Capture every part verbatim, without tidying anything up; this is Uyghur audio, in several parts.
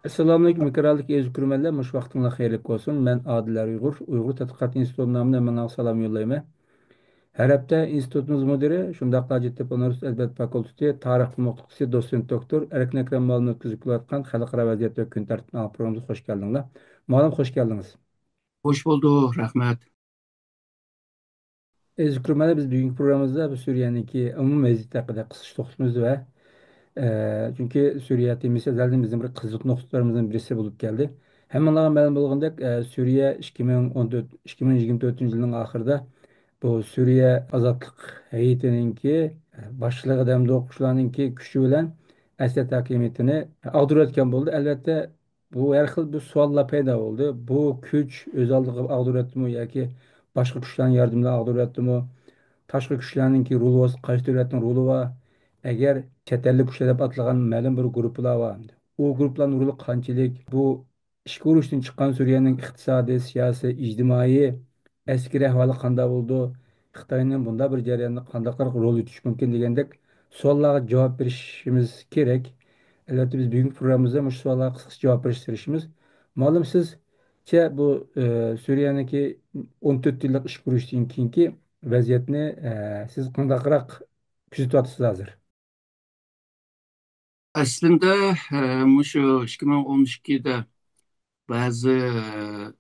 ئەسسالامۇئەلەيكۇم، ھۆرمەتلىك ئۆيگە كىرمەنلەر، مۇشۇ ۋاقتىڭلار خەيرلىك بولسۇن. مەن ئادىل ئەر ئۇيغۇر، ئۇيغۇر تەتقىقات ئىنستىتۇتى نامىدىن ھەممىڭلارغا سالام يوللايمەن. ھەر ھەپتە ئىنستىتۇتىمىز مۇدىرى، شۇنداقلا ھاجەتتەپە ئۇنىۋېرسىتېتى ئەدەبىيات فاكۇلتېتى تارىخ مۇھىتلىقچىسى، دوتسېنت دوكتور ئەركىن ئەكرەم مۇئەللىم ئۆتكۈزۈپ كېلىۋاتقان خەلقئارا ۋەزىيەت ۋە كۈن تەرتىپى ناملىق پروگراممىمىزغا خۇش كەلدىڭلار. مۇئەللىم، خۇش كەلدىڭىز. خۇش بولدۇق، رەھمەت. ئەزىز كۆرۈرمەنلەر، بىز بۈگۈنكى پروگراممىمىزدا بۇ سۈرىيەنىڭكى ئومۇمىي ۋەزىيىتى ھەققىدە قىسقىچە توختىلىمىز ۋە، ئە، چۈنكى سۈرىيە تېمىسى ئەزەلدىن بىزنىڭ بىر قىزىق نۇقتىلىرىمىزنىڭ بىرسى بولۇپ كەلدى. ھەممىڭلارغا مەلۇم بولغىنىدەك، ئە، سۈرىيە ئىككى مىڭ ئون تۆت، ئىككى مىڭ يىگىرمە تۆتىنچى يىلنىڭ ئاخىرىدا بۇ سۈرىيە ئازادلىق ھەيئىتىنىڭكى، ئە، باشلىقى دەمدۇق شۇلارنىڭكى كۈچى بىلەن ئەسەد ھاكىمىيىتىنى ئاغدۇرۇۋەتكەن بولدى. ئەلۋەتتە، بۇ ھەر خىل بىر سوئاللار پەيدا بولدى. بۇ كۈچ ئۆز ئالدىغا ئاغدۇرۇۋەتتىمۇ ياكى باشقا كۈچلەرنىڭ ياردىمى بىلەن ئاغدۇرۇۋەتتىمۇ؟ تاشقى كۈچلەرنىڭكى رولى بولسا، قايسى دۆلەتنىڭ رولى بار؟ ئەگەر چەت ئەللىك كۈچلەر دەپ ئاتالغان مەلۇم بىر گۇرۇپپىلار بار. ئۇ گۇرۇپپىلارنىڭ رولى قانچىلىك؟ بۇ ئىچكى ئۇرۇشتىن چىققان سۈرىيەنىڭ ئىقتىسادىي، سىياسىي، ئىجتىمائىي، ئەسكىرىي ئەھۋالى قانداق بولىدۇ؟ خىتاينىڭ بۇنداق بىر جەرياندا قانداقراق رول ئۆتۈشى مۇمكىن دېگەندەك سوئاللارغا جاۋاب بېرىشىمىز كېرەك. ئەلۋەتتە، بىز بۈگۈنكى پروگراممىمىزدا مۇشۇ سوئاللارغا قىسقىچە جاۋاب بېرىشكە تىرىشىمىز. مۇئەللىم، سىزچە بۇ، ئە، سۈرىيەنىڭكى ئون تۆت يىللىق ئىچكى ئۇرۇشتىن كېيىنكى ۋەزىيەتنى، ئە، سىز قانداقراق كۆزىتىۋاتىسىز ھازىر؟ ئەسلىندە، ئە، مۇشۇ ئىككى مىڭ ئون ئىككىدە بەزى، ئە،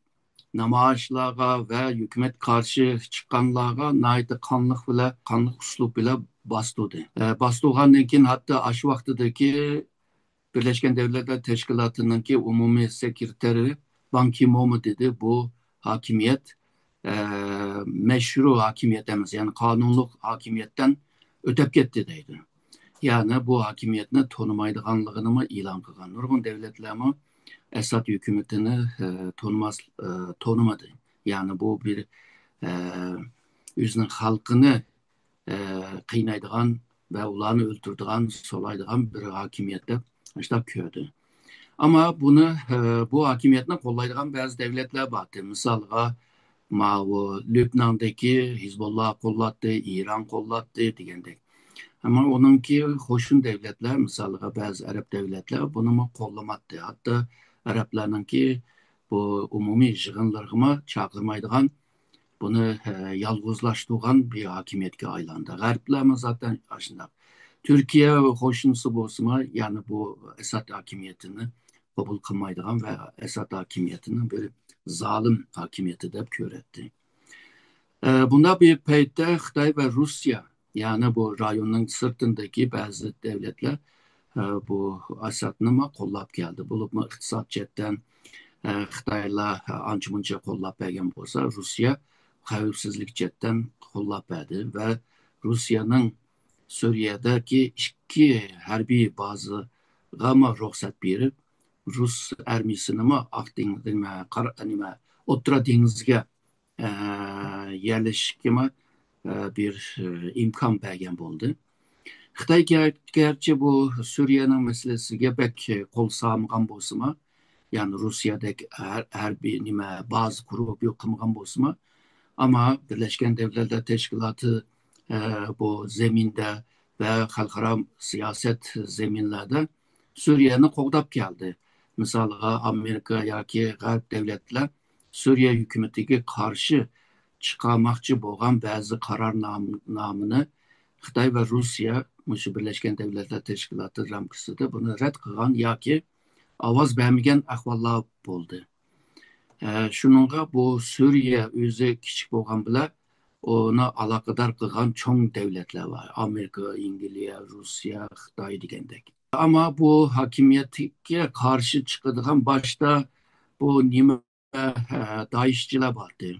نامايىشلارغا ۋە ھۆكۈمەت قارشى چىققانلارغا ناھايىتى قانلىق بىلەن، قانلىق ئۇسلۇب بىلەن باستۇردى. ئە، باستۇرغاندىن كېيىن ھەتتا ئاشۇ ۋاقتىدىكى بىرلەشكەن دۆلەتلەر تەشكىلاتىنىڭكى ئومۇمىي سېكرېتارى بان كى مونمۇ دېدى، بۇ ھاكىمىيەت، ئە، مەشرۇ ھاكىمىيەت ئەمەس، يەنى قانۇنلۇق ھاكىمىيەتتىن ئۆتۈپ كەتتى دەيدۇ. يەنى بۇ ھاكىمىيەتنى تونۇمايدىغانلىقىنىمۇ ئېلان قىلغان. نۇرغۇن دۆلەتلەرمۇ ئەسەد ھۆكۈمىتىنى، ئە، تونۇماس-، ئە، تونۇمىدى. يەنى بۇ بىر، ئە، ئۆزىنىڭ خەلقىنى، ئە، قىينايدىغان ۋە ئۇلارنى ئۆلتۈرىدىغان، سولايدىغان بىر ھاكىمىيەت دەپ مۇشۇنداق كۆردى. ئەمما بۇنى، ئە، بۇ ھاكىمىيەتنى قوللايدىغان بەزى دۆلەتلەر بار. مىسالغا، ماۋۇ لۈبناندىكى ھىزبۇللا قوللاتتى، ئىران قوللاتتى دېگەندەك. ئەمما ئۇنىڭكى قوشنا دۆلەتلەر، مىسالغا بەزى ئەرەب دۆلەتلەر بۇنىمۇ قوللىماتتى. ھەتتا ئەرەبلەرنىڭكى بۇ ئومۇمىي يىغىنلىرىغىمۇ چاقىرمايدىغان، بۇنى، ئە، يالغۇزلاشتۇرغان بىر ھاكىمىيەتكە ئايلاندى. غەربلەرمۇ زاتەن ئاشۇنداق. تۈركىيە قوشنىسى بولسىمۇ، يەنى بۇ ئەسەد ھاكىمىيىتىنى قوبۇل قىلمايدىغان ۋە ئەسەد ھاكىمىيىتىنى بىر زالىم ھاكىمىيىتى دەپ كۆرەتتى. ئە، بۇنداق بىر پەيتتە خىتاي ۋە روسىيە، يەنى بۇ رايوننىڭ سىرتىندىكى بەزى دۆلەتلەر، ئە، بۇ ئەسەدنىمۇ قوللاپ كەلدى. بولۇپمۇ ئىقتىساد جەھەتتىن، ئە، خىتايلار ئانچە-مۇنچە قوللاپ بەرگەن بولسا، روسىيە خەۋپسىزلىك جەھەتتىن قوللاپ بەردى ۋە روسىيەنىڭ سۈرىيەدىكى ئىككى ھەربىي بازىغىمۇ رۇخسەت بېرىپ، رۇس ئارمىيىسىنىمۇ ئاق دېڭىز، نېمە، قارا، نېمە، ئوتتۇرا دېڭىزگە، ئە، يەرلىشىشكىمۇ، ئە، بىر، ئە، ئىمكان بەرگەن بولدى. خىتاي گەر-، گەرچە بۇ سۈرىيەنىڭ مەسىلىسىگە بەك قول سالمىغان بولسىمۇ، يەنى روسىيەدەك ھەر-، ھەربىي نېمە بازا قۇرۇپ يوق قىلمىغان بولسىمۇ، ئەمما بىرلەشكەن دۆلەتلەر تەشكىلاتى، ئە، بۇ زېمىندە ۋە خەلقئارا سىياسەت زېمىنلەردە سۈرىيەنى قوغداپ كەلدى. مىسالغا، ئامېرىكا ياكى غەرب دۆلەتلەر سۈرىيە ھۆكۈمىتىگە قارشى چىقارماقچى بولغان بەزى قارارنامىنى خىتاي ۋە روسىيە مۇشۇ بىرلەشكەن دۆلەتلەر تەشكىلاتى رامكىسىدا بۇنى رەت قىلغان ياكى ئاۋاز بەرمىگەن ئەھۋاللار بولدى. ئە، شۇنىڭغا بۇ سۈرىيە ئۆزى كىچىك بولغان بىلەن ئۇنى ئالاقىدار قىلغان چوڭ دۆلەتلەر بار. ئامېرىكا، ئەنگلىيە، روسىيە، خىتاي دېگەندەك. ئەمما بۇ ھاكىمىيەتكە قارشى چىقىدىغان باشتا بۇ نېمە، ئە، دائىشچىلار بارتى.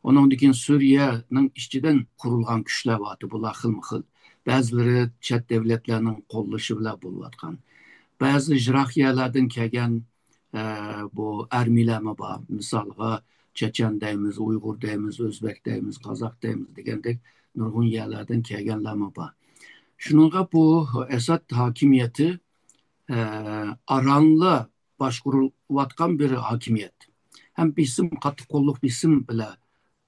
ئۇنىڭدىن كېيىن سۈرىيەنىڭ ئىچىدىن قۇرۇلغان كۈچلەر بارتى. بۇلار خىلمۇ خىل. بەزىلىرى چەت دۆلەتلەرنىڭ قوللىشى بىلەن بولۇۋاتقان. بەزى يىراق يەرلەردىن كەلگەن، ئە، بۇ ئارمىيەلەرمۇ بار. مىسالغا، چېچەن دەيمىز، ئۇيغۇر دەيمىز، ئۆزبەك دەيمىز، قازاق دەيمىز دېگەندەك نۇرغۇن يەرلەردىن كەلگەنلەرمۇ بار. شۇنىڭغا بۇ ئەسەد ھاكىمىيىتى، ئە، ئارانلا باشقۇرۇلۇۋاتقان بىر ھاكىمىيەت. ھەم بېسىم، قاتتىق قوللۇق بېسىم بىلەن،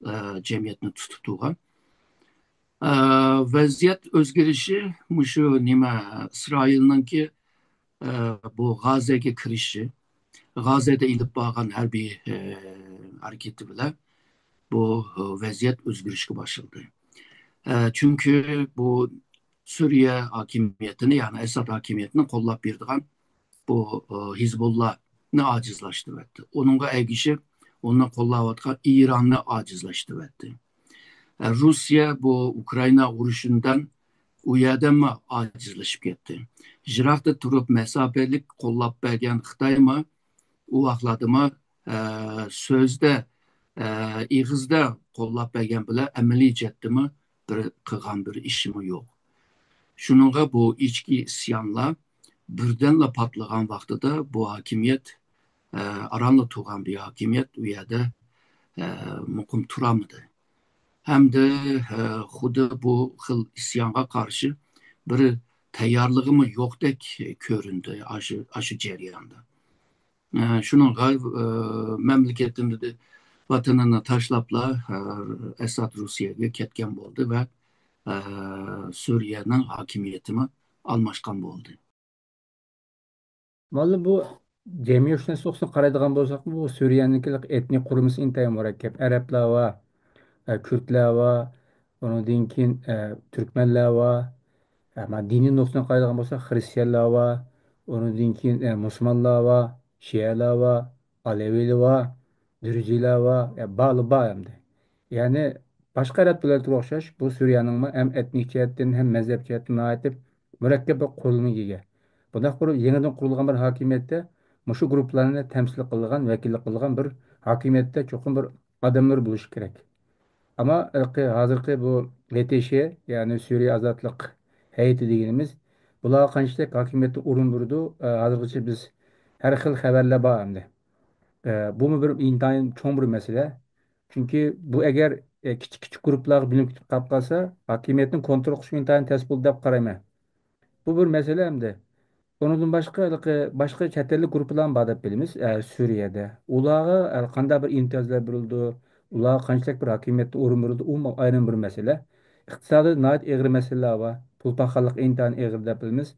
ئە، جەمئىيەتنى تۇتۇپ تۇرغان. ئە، ۋەزىيەت ئۆزگىرىشى مۇشۇ نېمە، ئىسرائىلنىڭكى، ئە، بۇ غازەگە كىرىشى، غازەدە ئېلىپ بارغان ھەربىي، ئە، ھەرىكىتى بىلەن بۇ، ئە، ۋەزىيەت ئۆزگىرىشكە باشلىدى. ئە، چۈنكى بۇ سۈرىيە ھاكىمىيىتىنى، يەنى ئەسەد ھاكىمىيىتىنى قوللاپ بېرىدىغان بۇ، ئە، ھىزبۇللانى ئاجىزلاشتۇرۇۋەتتى. ئۇنىڭغا ئەگىشىپ، ئۇنى قوللاۋاتقان ئىراننى ئاجىزلاشتۇرۇۋەتتى. ئە، روسىيە بۇ ئۇكرائىنا ئۇرۇشىدىن ئۇ يەردىمۇ ئاجىزلىشىپ كەتتى. يىراقتا تۇرۇپ مەساپىلىك قوللاپ بەرگەن خىتايمۇ ئۇ ۋاقىتلاردىمۇ، ئە، سۆزدە، ئە، ئېغىزدا قوللاپ بەرگەن بىلەن ئەمەلىي جەھەتتىمۇ بىر قىلغان بىر ئىشىمۇ يوق. شۇنىڭغا بۇ ئىچكى ئىسيانلار بىردەنلا پارتلىغان ۋاقتىدا بۇ ھاكىمىيەت، ئە، ئارانلا تۇرغان بىر ھاكىمىيەت ئۇ يەردە، ئە، مۇقىم تۇرالمىدى. ھەمدە، ئە، خۇددى بۇ خىل ئىسيانغا قارشى بىر تەييارلىقىمۇ يوقتەك كۆرۈندى ئاشۇ، ئاشۇ جەرياندا. ئە، شۇنىڭغا، ئە، مەملىكىتىنى، ۋەتىنىنى تاشلاپلا، ئە، ئەسەد روسىيەگە كەتكەن بولدى ۋە، ئە، سۈرىيەنىڭ ھاكىمىيىتىمۇ ئالماشقان بولدى. مانا بۇ جەمئىيەتشۇناسلىق ئۇقۇشىنى قارايدىغان بولساق، بۇ سۈرىيەنىڭكى ئېتنىك قۇرۇلمىسى ئىنتايىن مۇرەككەپ. ئەرەبلەر بار، ئە، كۈردلەر بار، ئۇنىڭدىن كېيىن، ئە، تۈركمەنلەر بار. ئە، مانا دىنىي نۇقتىدىن قارايدىغان بولساق، خرىستىيانلار بار، ئۇنىڭدىن كېيىن، ئە، مۇسۇلمانلار بار، شىئەلەر بار، ئەلەۋىلەر بار، دۈرزىلەر بار، ئە، بارلا بار ئەمدى. يەنى باشقا ئەرەب دۆلەتلىرىگە ئوخشاش بۇ سۈرىيەنىڭمۇ ھەم ئېتنىك جەھەتتىن، ھەم مەزھەپ جەھەتتىن ناھايىتى مۇرەككەپ بىر قۇرۇلمىغا ئىگە. بۇنداق بىر يېڭىدىن قۇرۇلغان بىر ھاكىمىيەتتە مۇشۇ گۇرۇپپىلارنى تەمسىل قىلىدىغان، ۋەكىللىك قىلىدىغان بىر ھاكىمىيەتتە چوقۇم بىر ئادەملەر بولۇشى كېرەك. ئەمما ھېلىقى ھازىرقى بۇ ھېتىشى، يەنى سۈرىيە ئازادلىق ھەيئىتى دېگىنىمىز، بۇلارغا قانچىلىك ھاكىمىيەتتە ئورۇن بېرىدۇ، ئە، ھازىرغىچە بىز ھەر خىل خەۋەرلەر بار ئەمدى. ئە، بۇمۇ بىر ئىنتايىن چوڭ بىر مەسىلە. چۈنكى بۇ ئەگەر، ئە، كىچىك كىچىك گۇرۇپپىلارغا بۆلۈنۈپ كېتىپ قاپ قالسا، ھاكىمىيەتنى كونترول قىلىش ئىنتايىن تەس بولىدۇ دەپ قارايمەن. بۇ بىر مەسىلە ئەمدى. ئۇنىڭدىن باشقا، ھېلىقى باشقا چەت ئەللىك گۇرۇپپىلارمۇ بار دەپ بىلىمىز، ئە، سۈرىيەدە. ئۇلارغا، ئە، قانداق بىر ئىمتىيازلار بېرىلىدۇ؟ ئۇلارغا قانچىلىك بىر ھاكىمىيەتتە ئورۇن بېرىلىدۇ؟ ئۇمۇ ئايرىم بىر مەسىلە. ئىقتىسادىي ناھايىتى ئېغىر مەسىلىلەر بار. پۇل پاخاللىقى ئىنتايىن ئېغىر دەپ بىلىمىز.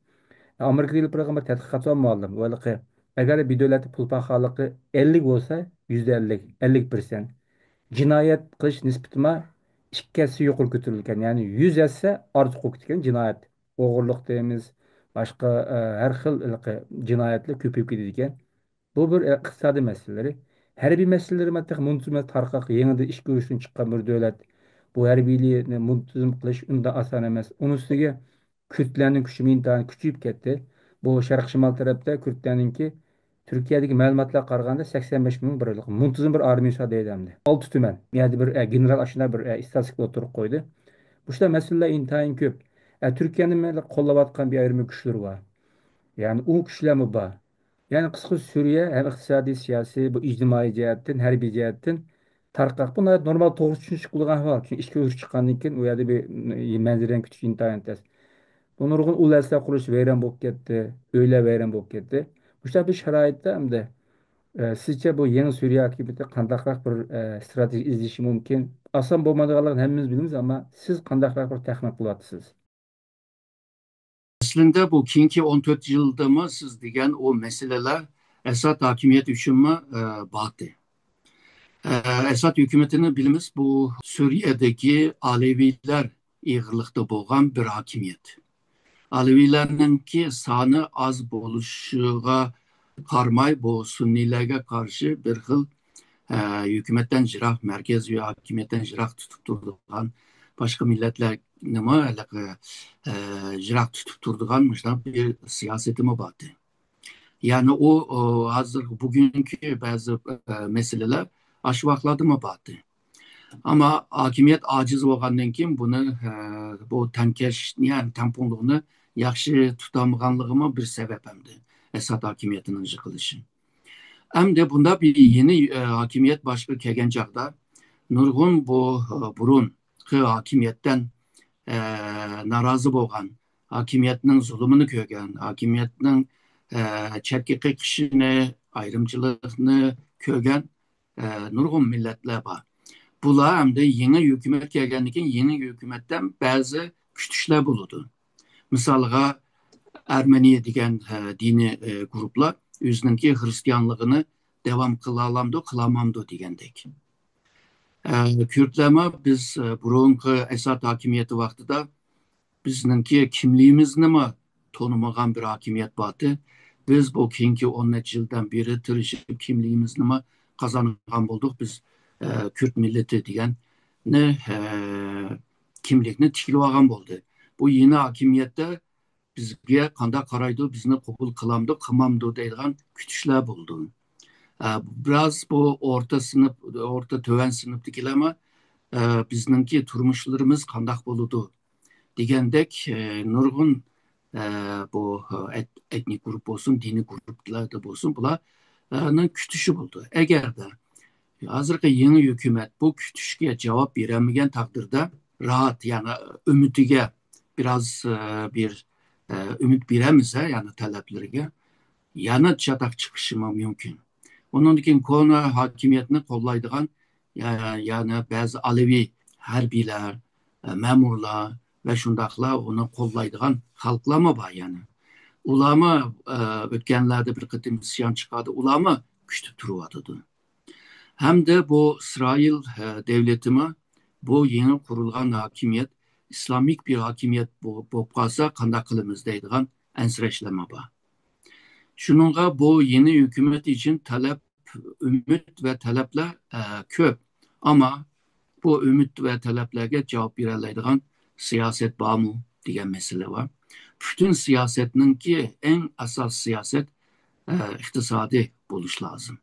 ئامېرىكىدا ئېلىپ بېرىلغان بىر تەتقىقات بار مۇئەللىم. ئۇ ھېلىقى، ئەگەر بىر دۆلەتتە پۇل پاخاللىقى ئەللىك بولسا، يۈزدە ئەللىك، ئەللىك پىرسەنت، جىنايەت قىلىش نىسبىتىمۇ ئىككى ھەسسە يۇقىرى كۆتۈرۈلگەن. يەنى يۈز ھەسسە ئارتۇق بولۇپ كەتكەن جىنايەت. ئوغرىلىق دەيمىز، باشقا، ئە، ھەر خىل ھېلىقى جىنايەتلەر كۆپىيىپ كېتىدىكەن. بۇ بىر، ئە، ئىقتىسادىي مەسىلىلىرى. ھەربىي مەسىلىلىرى مانا تېخى مۇنتىزىم تارقاق، يېڭىدىن ئىچكى ئۇرۇشتىن چىققان بىر دۆلەت. بۇ ھەربىيلىرىنى مۇنتىزىم قىلىش ئۇنداق ئاسان ئەمەس. ئۇنىڭ ئۈستىگە كۈردلەرنىڭ كۈچىمۇ ئىنتايىن كۈچىيىپ كەتتى. بۇ شەرقىي شىمال تەرەپتە كۈردلەرنىڭكى تۈركىيەدىكى مەلۇماتلارغا قارىغاندا سەكسەن بەش مىڭ بىر مۇنتىزىم بىر ئارمىيە بار دەيدۇ ئەمدى. ئالتە تۈمەن. يەنى بىر، ئە، گېنېرال ئاشۇنداق بىر، ئە، ئىستاتىستىكا ئوتتۇرىغا قويدى. مۇشۇنداق مەسىلىلەر ئىنتايىن كۆپ. ئە، تۈركىيەنى قوللاۋاتقان بىر ئايرىم كۈچلىرى بار. يەنى ئۇ كۈچلەرمۇ بار. يەنى قىسقىسى سۈرىيە ھەم ئىقتىسادىي، سىياسىي، بۇ ئىجتىمائىي جەھەتتىن، ھەربىي جەھەتتىن تارقاق. بۇ ناھايىتى نورمال توغرا چۈشىنىشكە بولىدىغان ئەھۋال. چۈنكى ئىچكى ئۇرۇش چىققاندىن كېيىن ئۇ يەردە بىر مەنزىرىنىڭ كۈچى ئىنتايىن تەس. بۇ نۇرغۇن ئۇل ئەسلىھە قۇرۇلۇشى ۋەيران بولۇپ كەتتى، ئۆيلەر ۋەيران بولۇپ كەتتى. مۇشۇنداق بىر شارائىتتا ئەمدى، ئە، سىزچە بۇ يېڭى سۈرىيە ھاكىمىيىتى قانداقراق بىر، ئە، ئىستراتېگىيە ئىزدىشى مۇمكىن؟ ئاسان بولمايدىغانلىقىنى ھەممىمىز بىلىمىز، ئەمما سىز قانداقراق بىر تەخمىن قىلىۋاتىسىز؟ ئەسلىندە بۇ كېيىنكى ئون تۆت يىلدىمۇ سىز دېگەن ئۇ مەسىلىلەر ئەسەد ھاكىمىيىتى ئۈچۈنمۇ، ئە، بارتى. ئە، ئەسەد ھۆكۈمىتىنى بىلىمىز، بۇ سۈرىيەدىكى ئالېۋىيلەر ئېغىرلىقتا بولغان بىر ھاكىمىيەت. ئالېۋىيلەرنىڭكى سانى ئاز بولۇشىغا قارىماي، بۇ سۈننىيلەرگە قارشى بىر خىل، ئە، ھۆكۈمەتتىن يىراق، مەركەزىي ھاكىمىيەتتىن يىراق تۇتۇپ تۇرىدىغان، باشقا مىللەتلەرنىمۇ ھېلىقى، ئە، يىراق تۇتۇپ تۇرىدىغان مۇشۇنداق بىر سىياسىتىمۇ بارتى. يەنى ئۇ، ئۇ ھازىر بۈگۈنكى بەزى، ئە، مەسىلىلەر ئاشۇ ۋاقىتلاردىمۇ بارتى. ئەمما ھاكىمىيەت ئاجىز بولغاندىن كېيىن بۇنى، ئە، بۇ تەڭكەشنى، يەنى تەڭپۇڭلۇقنى ياخشى تۇتالمىغانلىقىمۇ بىر سەۋەب ئەمدى ئەسەد ھاكىمىيىتىنىڭ يىقىلىشى. ئەمدى بۇنداق بىر يېڭى، ئە، ھاكىمىيەت باشقا كەلگەن چاغدا نۇرغۇن بۇ، ئە، بۇرۇنقى ھاكىمىيەتتىن، ئە، نارازى بولغان، ھاكىمىيەتنىڭ زۇلۇمىنى كۆرگەن، ھاكىمىيەتنىڭ، ئە، چەتكە قېقىشىنى، ئايرىمچىلىقنى كۆرگەن، ئە، نۇرغۇن مىللەتلەر بار. بۇلار ئەمدى يېڭى ھۆكۈمەت كەلگەندىن كېيىن يېڭى ھۆكۈمەتتىن بەزى كۈتۈشلەر بولىدۇ. مىسالغا، ئەرمېنىيە دېگەن، ئە، دىنىي، ئە، گۇرۇپلار ئۆزىنىڭكى خىرىستىيانلىقىنى داۋام قىلالامدۇ، قىلالمامدۇ دېگەندەك. ئە، كۈردلەرمۇ بىز، ئە، بۇرۇنقى ئەسەد ھاكىمىيىتى ۋاقتىدا بىزنىڭكى كىملىكىمىزنىمۇ تونۇمىغان بىر ھاكىمىيەت بارتى. بىز بۇ كېيىنكى ئون نەچچە يىلدىن بېرى تىرىشىپ كىملىكىمىزنىمۇ قازانغان بولدۇق. بىز، ئە، كۈرد مىللىتى دېگەننى، ئە، كىملىكنى تىكلىۋالغان بولدى. بۇ يېڭى ھاكىمىيەتتە بىزگە قانداق قارايدۇ، بىزنى قوبۇل قىلامدۇ، قىلمامدۇ دەيدىغان كۈتۈشلەر بولىدۇ. ئە، بىراز بۇ ئورتا سىنىپ، ئورتا تۆۋەن سىنىپتىكىلەرمۇ، ئە، بىزنىڭكى تۇرمۇشلىرىمىز قانداق بولىدۇ دېگەندەك، ئە، نۇرغۇن، ئە، بۇ، ئە، ئەت-، ئېتنىك گۇرۇپپا بولسۇن، دىنىي گۇرۇپپىلاردا بولسۇن، بۇلار، ئە، نىڭ كۈتۈشى بولىدۇ. ئەگەردە ھازىرقى يېڭى ھۆكۈمەت بۇ كۈتۈشكە جاۋاب بېرەلمىگەن تەقدىردە، راھەت، يەنى ئۈمىدىگە بىراز، ئە، بىر، ئە، ئۈمىد بېرەلمىسە، يەنى تەلەپلىرىگە يەنە چاتاق چىقىشىمۇ مۇمكىن. ئۇنىڭدىن كېيىن كونا ھاكىمىيەتنى قوللايدىغان، يە-، يەنى بەزى ئالىۋى ھەربىيلەر، ئە، مەمۇرلار ۋە شۇنداقلا ئۇنى قوللايدىغان خەلقلەرمۇ بار يەنە. ئۇلارمۇ، ئە، ئۆتكەنلەردە بىر قېتىم ئىسيان چىقاردى، ئۇلارمۇ كۈتۈپ تۇرۇۋاتىدۇ. ھەمدە بۇ ئىسرائىل، ئە، دۆلىتىمۇ بۇ يېڭى قۇرۇلغان ھاكىمىيەت ئىسلامىك بىر ھاكىمىيەت بو-، بولۇپ قالسا قانداق قىلىمىز دەيدىغان ئەنسىرەشلەرمۇ بار. شۇنىڭغا بۇ يېڭى ھۆكۈمەت ئۈچۈن تەلەپ، ئۈمىد ۋە تەلەپلەر، ئە، كۆپ. ئەمما بۇ ئۈمىد ۋە تەلەپلەرگە جاۋاب بېرەلەيدىغان سىياسەت بارمۇ دېگەن مەسىلە بار. پۈتۈن سىياسەتنىڭكى ئەڭ ئاساس سىياسەت، ئە، ئىقتىسادىي بولۇش لازىم.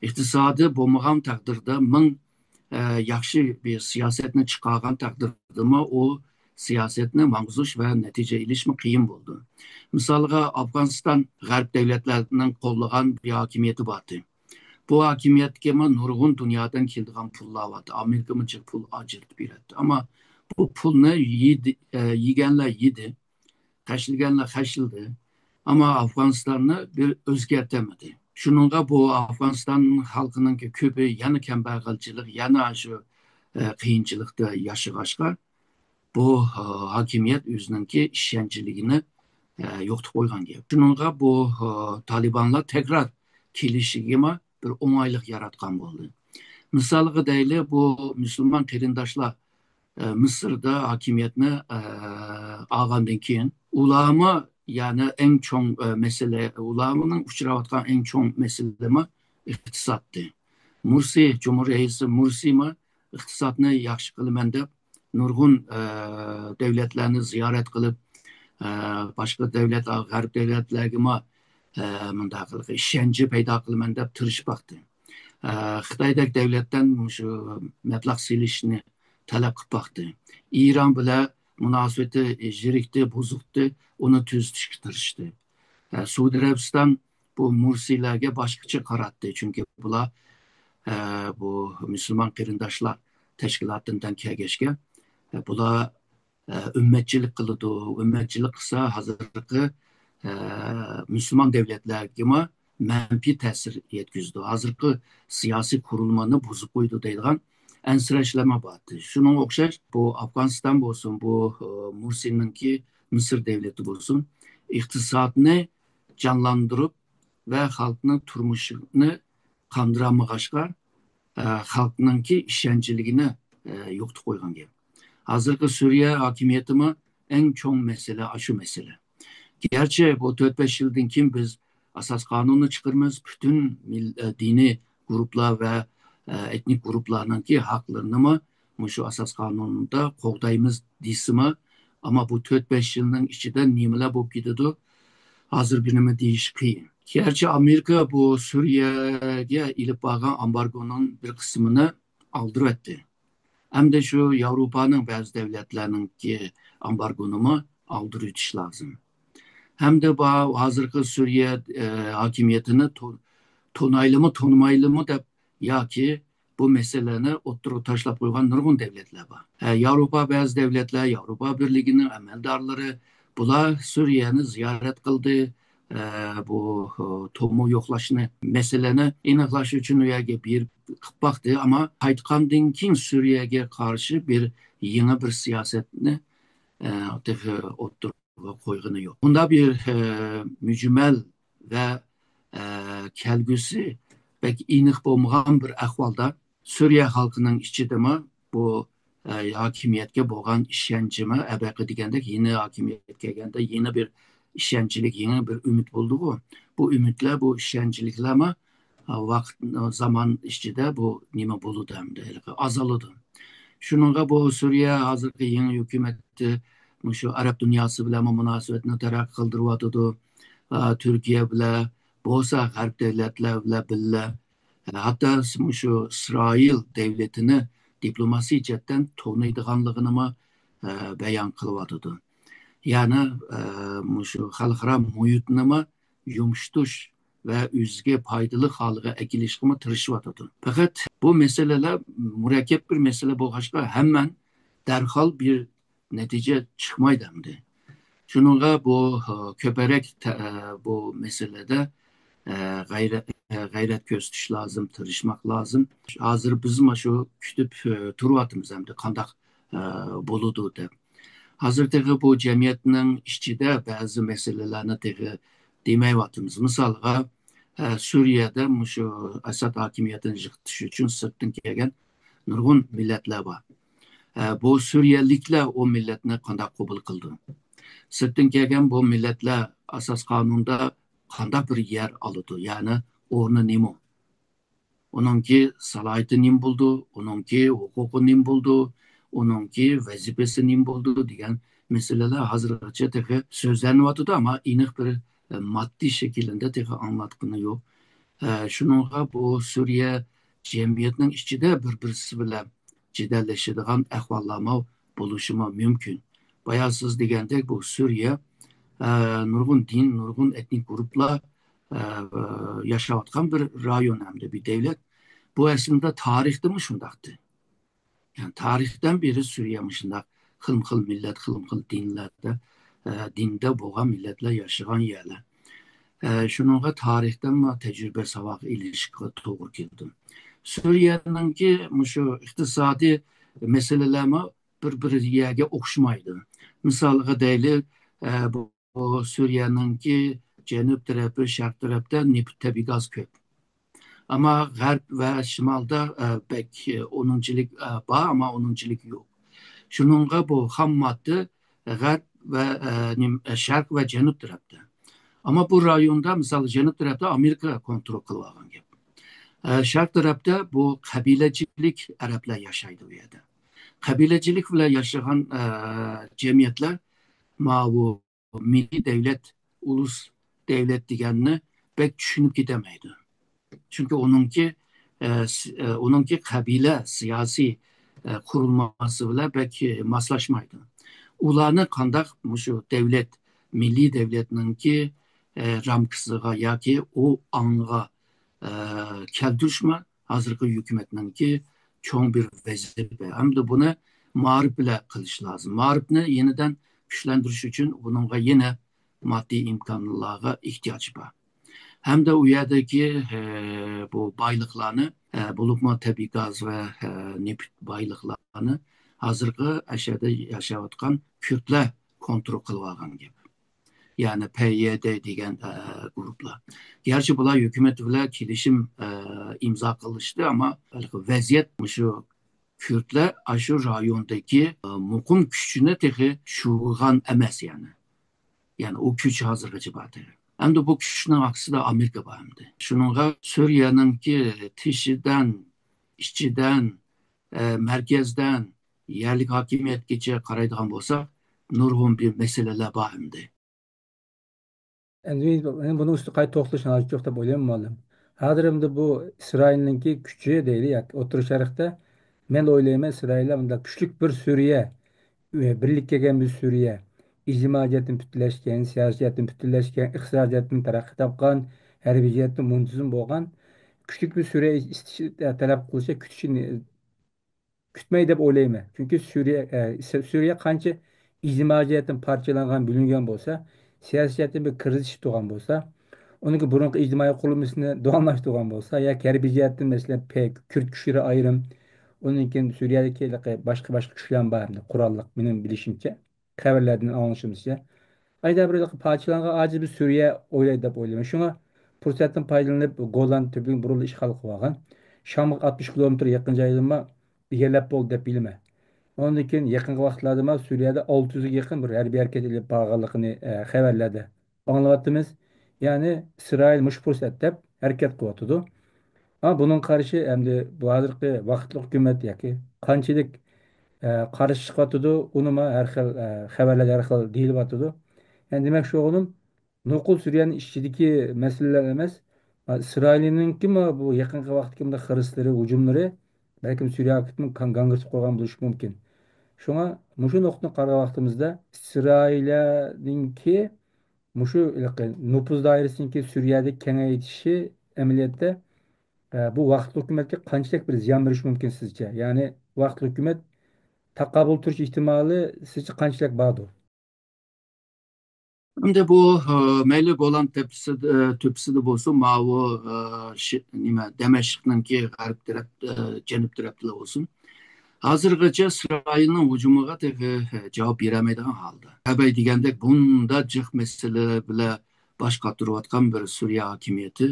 ئىقتىسادىي بولمىغان تەقدىردە، مىڭ، ئە، ياخشى بىر سىياسەتنى چىقارغان تەقدىردىمۇ، ئۇ سىياسەتنى ماڭغۇزۇش ۋە نەتىجە ئېلىشمۇ قىيىن بولىدۇ. مىسالغا، ئافغانىستان غەرب دۆلەتلەرنىڭ قوللىغان بىر ھاكىمىيىتى بارتى. بۇ ھاكىمىيەتكىمۇ نۇرغۇن دۇنيادىن كېلىدىغان پۇللار بارتى. ئامېرىكىمۇ جىق پۇل ئاجرىتىپ بېرەتتى. ئەمما بۇ پۇلنى يېدى، ئە، يېگەنلەر يېدى، خەجلىگەنلەر خەجلىدى. ئەمما ئافغانىستاننى بىر ئۆزگەرتەلمىدى. شۇنىڭغا بۇ ئافغانىستان خەلقىنىڭكى كۆپى يەنە كەمبەغەلچىلىك، يەنە شۇ، ئە، قىيىنچىلىقتا ياشىغاچقا، بۇ، ئە، ھاكىمىيەت ئۆزىنىڭكى ئىشەنچلىكىنى، ئە، يوقىتىپ قويغان گەپ. شۇنىڭغا بۇ، ئە، تالىبانلار تەكرار كېلىشىگىمۇ بىر ئوڭايلىق ياراتقان بولدى. مىسالغا دەيلى، بۇ مۇسۇلمان قېرىنداشلار، ئە، مىسىردا ھاكىمىيەتنى، ئە، ئالغاندىن كېيىن، ئۇلارمۇ، يەنى ئەڭ چوڭ، ئە، مەسىلە، ئۇلارنىڭ ئۇچراۋاتقان ئەڭ چوڭ مەسىلىمۇ ئىقتىسادتى. مۇرسى، جۇمھۇر رەئىسى مۇرسىمۇ ئىقتىسادنى ياخشى قىلىمەن دەپ، نۇرغۇن، ئە، دۆلەتلەرنى زىيارەت قىلىپ، ئە، باشقا دۆلەت، غەرب دۆلەتلەرگىمۇ، ئە، مۇنداق قىلىپ ئىشەنچ پەيدا قىلىمەن دەپ تىرىشىپ باقتى. ئە، خىتايدەك دۆلەتتىن مۇشۇ مەبلەغ سېلىشنى تەلەپ قىلىپ باقتى. ئىران بىلەن مۇناسىۋىتى يىرىكتى، بۇزۇقتى، ئۇنى تۈزىتىشكە تىرىشتى. ئە، سەئۇدى ئەرەبىستان بۇ مۇرسىلەرگە باشقىچە قاراتتى، چۈنكى بۇلار، ئە، بۇ مۇسۇلمان قېرىنداشلار تەشكىلاتىدىن كەلگەچكە، ئە، بۇلار، ئە، ئۈممەتچىلىك قىلىدۇ، ئۈممەتچىلىك قىلسا ھازىرقى، ئە، مۇسۇلمان دۆلەتلەرگىمۇ مەنپىي تەسىر يەتكۈزىدۇ، ھازىرقى سىياسىي قۇرۇلمىنى بۇزۇپ قويىدۇ دەيدىغان ئەنسىرەشلەرمۇ بارتى. شۇنىڭغا ئوخشاش بۇ ئافغانىستان بولسۇن، بۇ، ئە، مۇرسىنىڭكى مىسىر دۆلىتى بولسۇن، ئىقتىسادنى جانلاندۇرۇپ ۋە خەلقنىڭ تۇرمۇشىنى قاندۇرالمىغاچقا، ئە، خەلقنىڭكى ئىشەنچلىكىنى، ئە، يوقىتىپ قويغان گەپ. ھازىرقى سۈرىيە ھاكىمىيىتىمۇ ئەڭ چوڭ مەسىلە ئاشۇ مەسىلە. گەرچە بۇ تۆت بەش يىلدىن كېيىن بىز ئاساس قانۇننى چىقىرىمىز، پۈتۈن مىل-، ئە، دىنىي گۇرۇپپىلار ۋە، ئە، ئېتنىك گۇرۇپپىلارنىڭكى ھەقلىرىنىمۇ مۇشۇ ئاساس قانۇندا قوغدايمىز دېسىمۇ، ئەمما بۇ تۆت بەش يىلنىڭ ئىچىدە نېمىلەر بولۇپ كېتىدۇ، ھازىر بىر نېمە دېيىش قىيىن. گەرچە ئامېرىكا بۇ سۈرىيەگە ئېلىپ بارغان ئامبارگونىڭ بىر قىسمىنى ئالدۇرۇۋەتتى. ئەمدى شۇ ياۋروپانىڭ بەزى دۆلەتلەرنىڭكى ئامبارگونىمۇ ئالدۇرۇۋېتىش لازىم. ھەمدە بۇ ھازىرقى سۈرىيە، ئە، ھاكىمىيىتىنى تو-، تونايلىمۇ، تونۇمايلىمۇ دەپ ياكى بۇ مەسىلىنى ئوتتۇرىغا تاشلاپ قويغان نۇرغۇن دۆلەتلەر بار. ئە، ياۋروپا بەزى دۆلەتلەر، ياۋروپا بىرلىكىنىڭ ئەمەلدارلىرى بۇلار سۈرىيەنى زىيارەت قىلدى. ئە، بۇ، ئە، تومۇ يوقلاشنى، مەسىلىنى ئېنىقلاش ئۈچۈن ئۇ يەرگە بېرىپ قىلىپ باقتى. ئەمما قايتقاندىن كېيىن سۈرىيەگە قارشى بىر يېڭى بىر سىياسەتنى، ئە، تېخى ئوتتۇرىغا قويغىنى يوق. بۇنداق بىر، ئە، مۈجمەل ۋە، ئە، كەلگۈسى بەك ئېنىق بولمىغان بىر ئەھۋالدا، سۈرىيە خەلقىنىڭ ئىچىدىمۇ بۇ، ئە، ھاكىمىيەتكە بولغان ئىشەنچىمۇ، ئەبەقە دېگەندەك، يېڭى ھاكىمىيەت كەلگەندە يېڭى بىر ئىشەنچلىك، يېڭى بىر ئۈمىد بولدىغۇ. بۇ ئۈمىدلەر، بۇ ئىشەنچلىكلەرمۇ، ئە، ۋاقىت، زامان ئىچىدە بۇ نېمە بولىدۇ ئەمدى، ھېلىقى ئازالىدۇ. شۇنىڭغا بۇ سۈرىيە ھازىرقى يېڭى ھۆكۈمەتتە مۇشۇ ئەرەب دۇنياسى بىلەنمۇ مۇناسىۋەتنى تەرەققىي قىلدۇرۇۋاتىدۇ. ئا، تۈركىيە بىلەن بولسا غەرب دۆلەتلەر بىلەن بىللە، ھەتتا مۇشۇ ئىسرائىل دۆلىتىنى دىپلوماسىي جەھەتتىن تونۇيدىغانلىقىنىمۇ، ئە، بايان قىلىۋاتىدۇ. يەنى، ئە، مۇشۇ خەلقئارا مۇھىتنىمۇ يۇمشىتىش ۋە ئۆزىگە پايدىلىق ھالغا ئەكېلىشقىمۇ تىرىشىۋاتىدۇ. پەقەت بۇ مەسىلىلەر مۇرەككەپ بىر مەسىلە بولغاچقا، ھەممەن دەرھال بىر نەتىجە چىقمايدۇ ئەمدى. شۇنىڭغا بۇ، ئە، كۆپرەك تە-، ئە، بۇ مەسىلىدە، ئە، غەيرەت، ئە، غەيرەت كۆرسىتىش لازىم، تىرىشماق لازىم. ھازىر بىزمۇ شۇ كۈتۈپ، ئە، تۇرۇۋاتىمىز ئەمدى قانداق، ئە، بولىدۇ دەپ. ھازىر تېخى بۇ جەمئىيەتنىڭ ئىچىدە بەزى مەسىلىلەرنى تېخى دېمەيۋاتىمىز. مىسالغا، ئە، سۈرىيەدە مۇشۇ ئەسەد ھاكىمىيىتىنى يىقىتىش ئۈچۈن سىرتتىن كەلگەن نۇرغۇن مىللەتلەر بار. ئە، بۇ سۈرىيەلىكلەر ئۇ مىللەتنى قانداق قوبۇل قىلىدۇ؟ سىرتتىن كەلگەن بۇ مىللەتلەر ئاساس قانۇندا قانداق بىر يەر ئالىدۇ؟ يەنى ئورنى نېمە؟ ئۇنىڭكى سالاھىيىتى نېمە بولىدۇ؟ ئۇنىڭكى ھوقۇقى نېمە بولىدۇ؟ ئۇنىڭكى ۋەزىپىسى نېمە بولىدۇ؟ دېگەن مەسىلىلەر ھازىرغىچە تېخى سۆزلەنىۋاتىدۇ، ئەمما ئېنىق بىر، ئە، ماددىي شەكىلدە تېخى ئاڭلاتقىنى يوق. ئە، شۇنىڭغا بۇ سۈرىيە جەمئىيەتنىڭ ئىچىدە بىر-بىرسى بىلەن جېدەللىشىدىغان ئەھۋاللارمۇ بولۇشىمۇ مۇمكىن. بايا سىز دېگەندەك، بۇ سۈرىيە، ئە، نۇرغۇن دىن، نۇرغۇن ئېتنىك گۇرۇپلار، ئە، ياشاۋاتقان بىر رايون ھەمدە بىر دۆلەت. بۇ ئەسلىدە تارىختىمۇ شۇنداقتى. يەنى تارىختىن بېرى سۈرىيە مۇشۇنداق خىلمۇ خىل مىللەت، خىلمۇ خىل دىنلەردە، ئە، دىندا بولغان مىللەتلەر ياشىغان يەرلەر. ئە، شۇنىڭغا تارىختىن تەجرىبە ساۋاق ئېلىشقا توغرا كېلىدۇ. سۈرىيەنىڭكى مۇشۇ ئىقتىسادىي مەسىلىلەرمۇ بىر-بىر يەرگە ئوخشىمايدۇ. مىسالغا دەيلى، ئە، بۇ، بۇ سۈرىيەنىڭكى جەنۇب تەرەپى، شەرق تەرەپتە نېفىت، تەبىئىي گاز كۆپ. ئەمما غەرب ۋە شىمالدا، ئە، بەك، ئە، ئۇنىڭچىلىك، ئە، بار، ئەمما ئۇنىڭچىلىك يوق. شۇنىڭغا بۇ خام ماددا غەرب ۋە، ئە، نېم-، ئە، شەرق ۋە جەنۇب تەرەپتە. ئەمما بۇ رايوندا، مىسال، جەنۇب تەرەپتە ئامېرىكا كونترول قىلىۋالغان گەپ. ئە، شەرق تەرەپتە بۇ قەبىلىچىلىك ئەرەبلەر ياشايدۇ ئۇ يەردە. قەبىلىچىلىك بىلەن ياشىغان، ئە، جەمئىيەتلەر ماۋۇ مىللىي دەۋلەت، ئۇلۇس دەۋلەت دېگەننى بەك چۈشىنىپ كېتەلمەيدۇ. چۈنكى ئۇنىڭكى، ئە، س-، ئە، ئۇنىڭكى قەبىلە سىياسىي، ئە، قۇرۇلمىسى بىلەن بەك، ئە، ماسلاشمايدۇ. ئۇلارنى قانداق مۇشۇ دەۋلەت، مىللىي دەۋلەتنىڭكى، ئە، رامكىسىغا ياكى ئۇ ئاڭغا، ئە، كەلتۈرۈشمۇ ھازىرقى ھۆكۈمەتنىڭكى چوڭ بىر ۋەزىپە. ھەمدە بۇنى مائارىپ بىلەن قىلىش لازىم. مائارىپنى يېنىدىن كۈچلەندۈرۈش ئۈچۈن بۇنىڭغا يەنە ماددىي ئىمكانلارغا ئېھتىياج بار. ھەمدە ئۇ يەردىكى، ئە، بۇ بايلىقلارنى، ئە، بولۇپمۇ تەبىئىي گاز ۋە، ئە، نېفىت بايلىقلارنى ھازىرقى ئەشەدە ياشاۋاتقان كۈردلەر كونترول قىلىۋالغان گەپ. يەنى پەييەدە دېگەن، ئە، گۇرۇپلار. گەرچە بۇلار ھۆكۈمەت بىلەن كېلىشىم، ئە، ئىمزا قىلىشتى، ئەمما ھېلىقى ۋەزىيەت مۇشۇ كۈردلەر ئاشۇ رايوندىكى، ئە، مۇقىم كۈچنى تېخى شۇغۇغان ئەمەس يەنى. يەنى ئۇ كۈچ ھازىرغىچە بار تېخى. ئەمدى بۇ كۈچنىڭ ئارقىسىدا ئامېرىكا بار ئەمدى. شۇنىڭغا سۈرىيەنىڭكى تېشىدىن، ئىچىدىن، ئە، مەركەزدىن يەرلىك ھاكىمىيەتكىچە قارايدىغان بولساق، نۇرغۇن بىر مەسىلىلەر بار ئەمدى. ئەمدى مەن بۇنىڭ ئۈستىدە قايتا توختىلىشنى ھاجىتى يوق دەپ ئويلايمەن، مۇئەللىم. ھازىر ئەمدى بۇ ئىسرائىلنىڭكى كۈچى دەيلى ياكى ئوتتۇرا شەرقتە، مەن ئويلايمەن، ئىسرائىلدە مۇنداق كۈچلۈك بىر سۈرىيە، ئە، بىرلىككە كەلگەن بىر سۈرىيە، ئىجتىمائىي جەھەتتىن پۈتۈنلەشكەن، سىياسىي جەھەتتىن پۈتۈنلەشكەن، ئىقتىسادىي جەھەتتىن تەرەققىي تاپقان، ھەربىي جەھەتتىن مۇنتىزىم بولغان كۈچلۈك بىر سۈرىيە ئىستىشى تەلەپ قىلىشى كۈتۈشى كۈتمەي دەپ ئويلايمەن. چۈنكى سۈرىيە، ئە، سۈ-، سۈرىيە قانچە ئىجتىمائىي جەھەتتىن پارچىلانغان، بۆلۈنگەن بولسا، سىياسىي جەھەتتىن بىر كىرىزىس چىقىپ تۇرغان بولسا، ئۇنىڭكى بۇرۇنقى ئىجتىمائىي قۇرۇلمىسىنى داۋاملاشتۇرغان بولسا، ياكى ھەربىي جەھەتتىن، مەسىلەن، پەي-، كۈرد كۈچلىرى ئايرىم، ئۇنىڭ كېيىن سۈرىيەدىكى ھېلىقى باشقا، باشقا كۈچلەر بار ئەمدى، قوراللىق، مېنىڭ بىلىشىمچە، خەۋەرلەردىن ئاڭلىشىمىزچە. ئايدا بىر پارچىلانغان ئاجىز بىر سۈرىيە ئويلايدۇ دەپ ئويلايمەن. شۇڭا پۇرسەتتىن پايدىلىنىپ، گولان تۆپىنى بۇرۇنلا ئىشغال قىلىۋالغان. شامغا ئاتمىش كىلومېتىر يېقىن جايدىنمۇ ئىگىلەپ بولدى دەپ بىلىمەن. ئۇنىڭدىن كېيىن يېقىنقى ۋاقىتلاردىمۇ سۈرىيەدە ئالتە يۈزگە يېقىن بىر ھەربىي ھەرىكەت ئېلىپ بارغانلىقىنى، ئە، خەۋەرلەردە ئاڭلاۋاتىمىز. يەنى ئىسرائىل مۇشۇ پۇرسەت دەپ ھەرىكەت قىلىۋاتىدۇ. ئەمما بۇنىڭغا قارشى ئەمدى بۇ ھازىرقى ۋاقىتلىق ھۆكۈمەت ياكى قانچىلىك، ئە، قارشى چىقىۋاتىدۇ، ئۇنىمۇ ھەر خىل، ئە، خەۋەرلەردە ھەر خىل دېيىلىۋاتىدۇ. يەنى دېمەكچى بولغىنىم، نوقۇل سۈرىيەنىڭ ئىچىدىكى مەسىلىلەر ئەمەس، ئىسرائىلنىڭكىمۇ بۇ يېقىنقى ۋاقىتتىكى بۇنداق خىرىسلىرى، ھۇجۇملىرى بەلكىم سۈرىيەگە كىرىپ گاڭگىرىتىپ قويغان بولۇشى مۇمكىن. شۇڭا مۇشۇ نۇقتىدىن قارىغان ۋاقتىمىزدا ئىسرائىلنىڭكى مۇشۇ ھېلىقى نوپۇز دائىرىسىنىڭكى سۈرىيەدە كېڭەيتىشى ئەمەلىيەتتە، ئە، بۇ ۋاقىتلىق ھۆكۈمەتكە قانچىلىك بىر زىيان بېرىشى مۇمكىن سىزچە؟ يەنى ۋاقىتلىق ھۆكۈمەت تاقابىل تۇرۇش ئېھتىمالى سىزچە قانچىلىك باردۇ؟ ئەمدى بۇ، ئە، مەيلى گولان تۆپىسىدە، تۆپىسىدە بولسۇن، ماۋۇ، ئە، شى-، نېمە، دەمەشقنىڭكى غەرب تەرەپ، ئە، جەنۇب تەرەپتىلا بولسۇن. ھازىرغىچە ئىسرائىلنىڭ ھۇجۇمىغا تېخى، ئە، جاۋاب بېرەلمەيدىغان ھالدا. خەبەر دېگەندەك، بۇندا جىق مەسىلە بىلەن باش قاتۇرۇۋاتقان بىر سۈرىيە ھاكىمىيىتى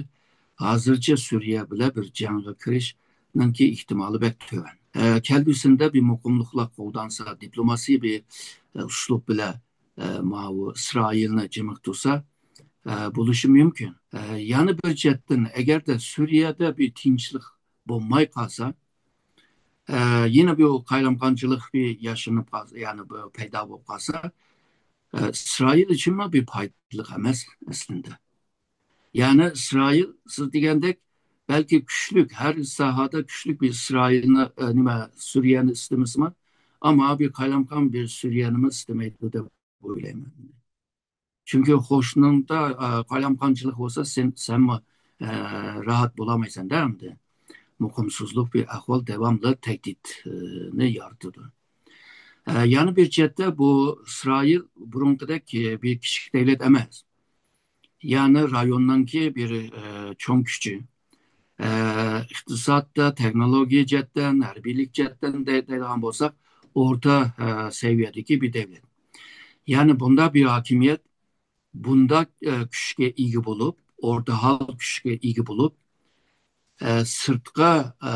ھازىرچە سۈرىيە بىلەن بىر جەڭگە كىرىشنىڭكى ئېھتىمالى بەك تۆۋەن. ئە، كەلگۈسىدە بىر مۇقىملىقلار قوغدانسا، دىپلوماسىيە بىر، ئە، ئۇسلۇب بىلەن، ئە، ماۋۇ ئىسرائىلنى جىمىق تۇرسا، ئە، بولۇشى مۇمكىن. ئە، يەنە بىر جەھەتتىن، ئەگەردە سۈرىيەدە بىر تىنچلىق بولماي قالسا، ئە، يەنە بۇ قايلامقانچىلىق بىر ياشىنىپ قالسا، يەنى بۇ پەيدا بولۇپ قالسا، ئە، ئىسرائىل ئۈچۈنمۇ بىر پايدىلىق ئەمەس ئەسلىندە. يەنى ئىسرائىل، سىز دېگەندەك، بەلكى كۈچلۈك، ھەر ساھەدە كۈچلۈك بىر ئىسرائىلنى، ئە، نېمە، سۈرىيەنى ئىستىمىسىمۇ، ئەمما بىر قايلامقان بىر سۈرىيەنىمۇ ئىستىمەيدۇ دەپ ئويلايمەن. چۈنكى قوشنىڭدا، ئە، قايلامقانچىلىق بولسا، سەن، سەنمۇ، ئە، راھەت بولالمايسەن-دە ئەمدى. مۇقىمسىزلىق بىر ئەھۋال داۋاملىق تەھدىتنى يارىتىدۇ. ئە، يەنە بىر جەھەتتە بۇ ئىسرائىل بۇرۇنقىدەك، ئە، بىر كىچىك دۆلەت ئەمەس. يەنى رايوننىڭكى بىر، ئە، چوڭ كۈچى. ئە، ئىقتىسادتا، تېخنولوگىيە جەھەتتىن، ھەربىيلىك جەھەتتىن دەي-، دەيدىغان بولساق، ئورتا، ئە، سەۋىيەدىكى بىر دۆلەت. يەنى بۇنداق بىر ھاكىمىيەت بۇنداق، ئە، كۈچكە ئىگە بولۇپ، ئورتاھال كۈچكە ئىگە بولۇپ، ئە، سىرتقا، ئە،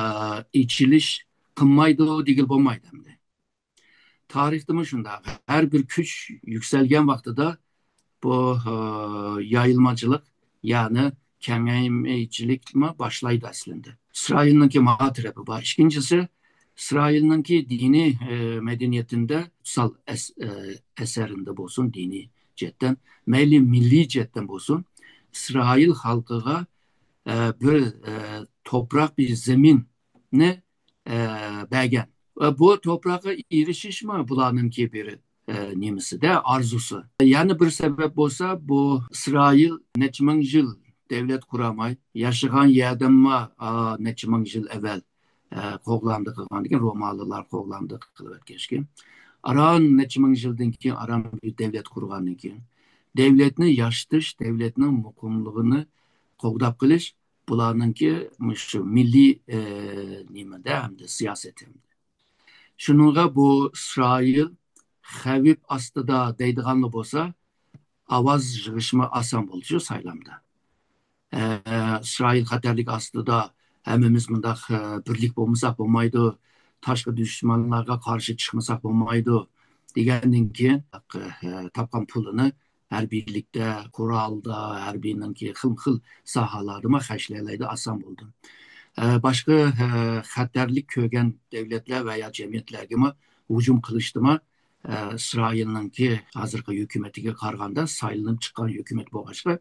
ئېچىلىش قىلمايدۇ دېگىلى بولمايدۇ ئەمدى. تارىختىمۇ شۇنداق. ھەر بىر كۈچ يۈكسەلگەن ۋاقتىدا بۇ، ئە، يايىلمىچىلىق، يەنى كېڭەيمىچىلىكمۇ باشلايدۇ ئەسلىندە. ئىسرائىلنىڭكى ماڭا تەرىپى بار. ئىككىنچىسى، ئىسرائىلنىڭكى دىنىي، ئە، مەدەنىيىتىندە، كۇتسال ئەس-، ئە، ئەسەرىندە بولسۇن، دىنىي جەھەتتىن، مەيلى مىللىي جەھەتتىن بولسۇن، ئىسرائىل خەلقىگە، ئە، بىر، ئە، توپراق، بىر زېمىننى، ئە، بەرگەن. ۋە بۇ توپراققا ئېرىشىشمۇ بۇلارنىڭكى بىر، ئە، نېمىسىدە، ئارزۇسى. يەنە بىر سەۋەب بولسا، بۇ ئىسرائىل نەچچە مىڭ يىل دۆلەت قۇرالماي، ياشىغان يەردىنمۇ، ئا، نەچچە مىڭ يىل ئەۋۋەل، ئە، قوغلاندى قىلغاندىن كېيىن، رومالىلار قوغلاندى قىلىۋەتكەچكە، ئاران نەچچە مىڭ يىلدىن كېيىن، ئاران بىر دۆلەت قۇرغاندىن كېيىن، دۆلەتنى ياشىتىش، دۆلەتنىڭ مۇقىملىقىنى قوغداپ قېلىش بۇلارنىڭكى مۇشۇ مىللىي، ئە، نېمىدە ھەمدە سىياسىتى. شۇنىڭغا بۇ ئىسرائىل خەۋپ ئاستىدا دەيدىغانلا بولسا، ئاۋاز يىغىشمۇ ئاسان بولدى شۇ سايلامدا. ئە، ئىسرائىل خەتەرلىك ئاستىدا، ھەممىمىز مۇنداق، ئە، بىرلىك بولمىساق بولمايدۇ، تاشقى دۈشمەنلەرگە قارشى چىقمىساق بولمايدۇ دېگەندىن كېيىن، ئە، تاپقان پۇلىنى ھەربىيلىكتە، قورالدا، ھەربىينىڭكى خىلمۇ خىل ساھەلەردىمۇ خەجلەيلەيدۇ، ئاسان بولدى. ئە، باشقا، ئە، خەتەرلىك كۆرگەن دۆلەتلەر ۋە يا جەمئىيەتلەرگىمۇ ھۇجۇم قىلىشتىمۇ، ئە، ئىسرائىلنىڭكى ھازىرقى ھۆكۈمىتىگە قارىغاندا سايلىنىپ چىققان ھۆكۈمەت بولغاچقا،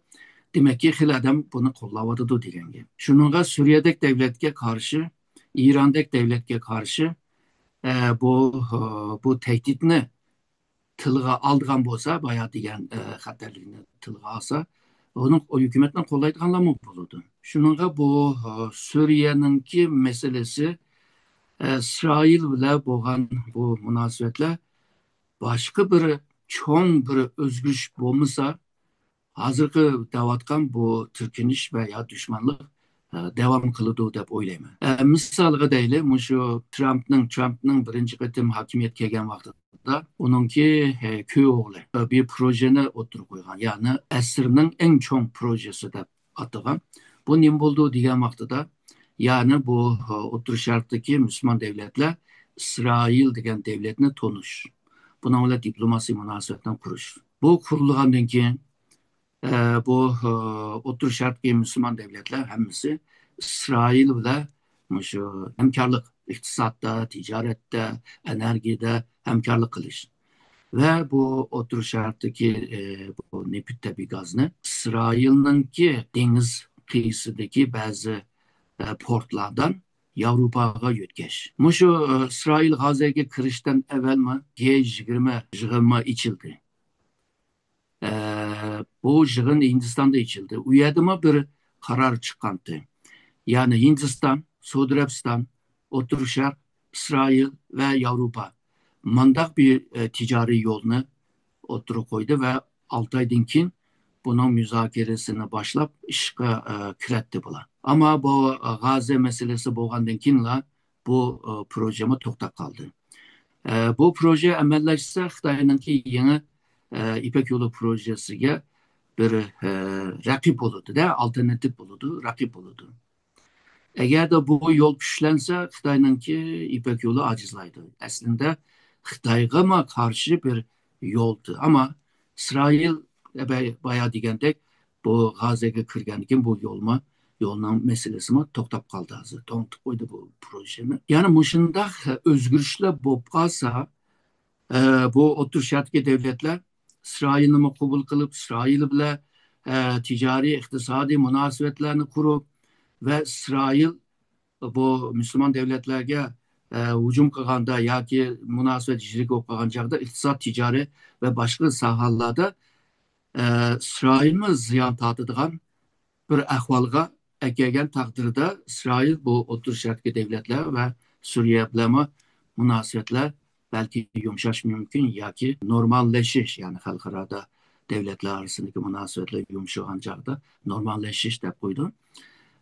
دېمەككى، خېلى ئادەم بۇنى قوللاۋاتىدۇ دېگەن گەپ. شۇنىڭغا سۈرىيەدەك دۆلەتكە قارشى، ئىراندەك دۆلەتكە قارشى، ئە، بۇ، بۇ تەھدىتنى تىلغا ئالىدىغان بولسا، بايا دېگەن، ئە، خەتەرلىكنى تىلغا ئالسا، ئۇنىڭ، ئۇ ھۆكۈمەتنى قوللايدىغانلارمۇ بولىدۇ. شۇنىڭغا بۇ، ئە، سۈرىيەنىڭكى مەسىلىسى، ئە، ئىسرائىل بىلەن بولغان بۇ مۇناسىۋەتلەر باشقا بىر چوڭ بىر ئۆزگىرىش بولمىسا، ھازىرقى دەۋاتقان بۇ تىركىنىش ۋە يا دۈشمەنلىك، ئە، داۋام قىلىدۇ دەپ ئويلايمەن. ئە، مىسالغا دەيلى، مۇشۇ ترامپنىڭ، ترامپنىڭ بىرىنچى قېتىم ھاكىمىيەتكە كەلگەن ۋاقتىدا ئۇنىڭكى، ئە، كۈيئوغلى، ئە، بىر پروژېنى ئوتتۇرىغا قويغان. يەنى ئەسىرنىڭ ئەڭ چوڭ پروژېسى دەپ ئاتىغان. بۇ نېمە بولىدۇ دېگەن ۋاقتىدا، يەنى بۇ، ئوتتۇرا شەرقتىكى مۇسۇلمان دەۋلەتلەر ئىسرائىل دېگەن دەۋلەتنى تونۇش، بۇنىڭ بىلەن دىپلوماسىيە مۇناسىۋەتنى قۇرۇش. بۇ قۇرۇلغاندىن كېيىن، ئە، بۇ، ئە، ئوتتۇرا شەرقتىكى مۇسۇلمان دەۋلەتلەر ھەممىسى ئىسرائىل بىلەن مۇشۇ ھەمكارلىق، ئىقتىسادتا، تىجارەتتە، ئېنېرگىيەدە ھەمكارلىق قىلىش. ۋە بۇ ئوتتۇرا شەرقتىكى، ئە، بۇ نېفىت، تەبىئىي گازنى ئىسرائىلنىڭكى دېڭىز قىيىسىدىكى بەزى، ئە، پورتلاردىن ياۋروپاغا يۆتكەش. مۇشۇ، ئە، ئىسرائىل غازەگە كىرىشتىن ئەۋۋەلمۇ گ يىگىرمە يىغىنى ئېچىلدى. ئە، بۇ يىغىن ھىندىستاندا ئېچىلدى. ئۇ يەردىمۇ بىر قارار چىققانتى. يەنى ھىندىستان، سئۇدى ئەرەبىستان، ئوتتۇرا شەرق، ئىسرائىل ۋە ياۋروپا مانداق بىر، ئە، تىجارىي يولنى ئوتتۇرىغا قويدى ۋە ئالتە ئايدىن كېيىن بۇنىڭ مۇزاكىرىسىنى باشلاپ، ئىشقا، ئە، كىرەتتى بۇلار. ئەمما بۇ، ئە، غازە مەسىلىسى بولغاندىن كېيىنلا بۇ، ئە، پروژېمۇ توختاپ قالدى. ئە، بۇ پروژە ئەمەلىيلەشسە، خىتاينىڭكى يېڭى، ئە، يىپەك يولى پروژېسىگە بىر، ئە، رەقىب بولىدۇ-دە، ئالتېرناتىپ بولىدۇ، رەقىب بولىدۇ. ئەگەردە بۇ يول كۈچلەنسە، خىتاينىڭكى يىپەك يولى ئاجىزلايدۇ. ئەسلىدە خىتايغىمۇ قارشى بىر يولدۇر. ئەمما ئىسرائىل، ئە، بايا دېگەندەك، بۇ غازەگە كىرگەندىن كېيىن بۇ يولمۇ، يولنىڭ مەسىلىسىمۇ توختاپ قالدى ھازىر. توڭتۇپ قويدى بۇ پروژېنى. يەنى مۇشۇنداق ئۆزگىرىشلەر بولۇپ قالسا، ئە، بۇ ئوتتۇرا شەرقتىكى دەۋلەتلەر ئىسرائىلنىمۇ قوبۇل قىلىپ، ئىسرائىل بىلەن، ئە، تىجارىي، ئىقتىسادىي مۇناسىۋەتلەرنى قۇرۇپ ۋە ئىسرائىل بۇ مۇسۇلمان دەۋلەتلەرگە، ئە، ھۇجۇم قىلغاندا ياكى مۇناسىۋەت يىرىك بولۇپ قالغان چاغدا ئىقتىساد، تىجارەت ۋە باشقا ساھەلەردە، ئە، ئىسرائىلمۇ زىيان تارتىدىغان بىر ئەھۋالغا ئەكەلگەن تەقدىردە، ئىسرائىل بۇ ئوتتۇرا شەرقتىكى دەۋلەتلەر ۋە سۈرىيە بىلەنمۇ مۇناسىۋەتلەر بەلكى يۇمشاش مۇمكىن ياكى نورماللىشىش، يەنى خەلقئارادا دەۋلەتلەر ئارىسىدىكى مۇناسىۋەتلەر يۇمشىغان چاغدا نورماللىشىش دەپ قويدۇم.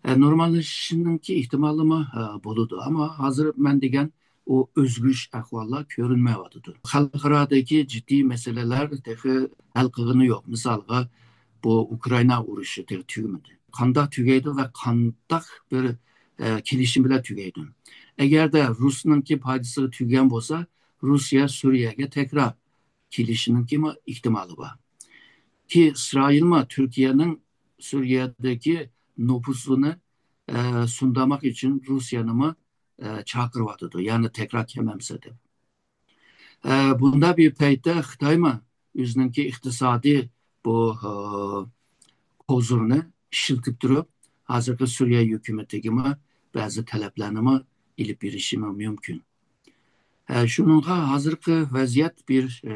ئە، نورماللىشىشنىڭكى ئېھتىمالىمۇ، ئە، بولىدۇ. ئەمما ھازىر مەن دېگەن ئۇ ئۆزگىرىش ئەھۋاللار كۆرۈنمەيۋاتىدۇ. خەلقئارادىكى جىددىي مەسىلىلەر تېخى ھەل قىلغىنى يوق. مىسالغا، بۇ ئۇكرائىنا ئۇرۇشى تېخى تۈگىمىدى. قانداق تۈگەيدۇ ۋە قانداق بىر، ئە، كېلىشىم بىلەن تۈگەيدۇ؟ ئەگەردە رۇسنىڭكى پايدىسىغا تۈگىگەن بولسا، رۇسىيە سۈرىيەگە تەكرار كېلىشىنىڭكىمۇ ئېھتىمالى بار. كى ئىسرائىلمۇ تۈركىيەنىڭ سۈرىيەدىكى نوپۇسىنى، ئە، سۇندۇرماق ئۈچۈن رۇسىيەنىمۇ، ئە، چاقىرىۋاتىدۇ. يەنى تەكرار كەلمەمسە دەپ. ئە، بۇنداق بىر پەيتتە خىتايمۇ ئۆزىنىڭكى ئىقتىسادىي بۇ، ئە، قوزۇرنى ئىشلىتىپ تۇرۇپ، ھازىرقى سۈرىيە ھۆكۈمىتىگىمۇ بەزى تەلەپلەرنىمۇ ئېلىپ بېرىشىمۇ مۇمكىن. ئە، شۇنىڭغا ھازىرقى ۋەزىيەت بىر، ئە،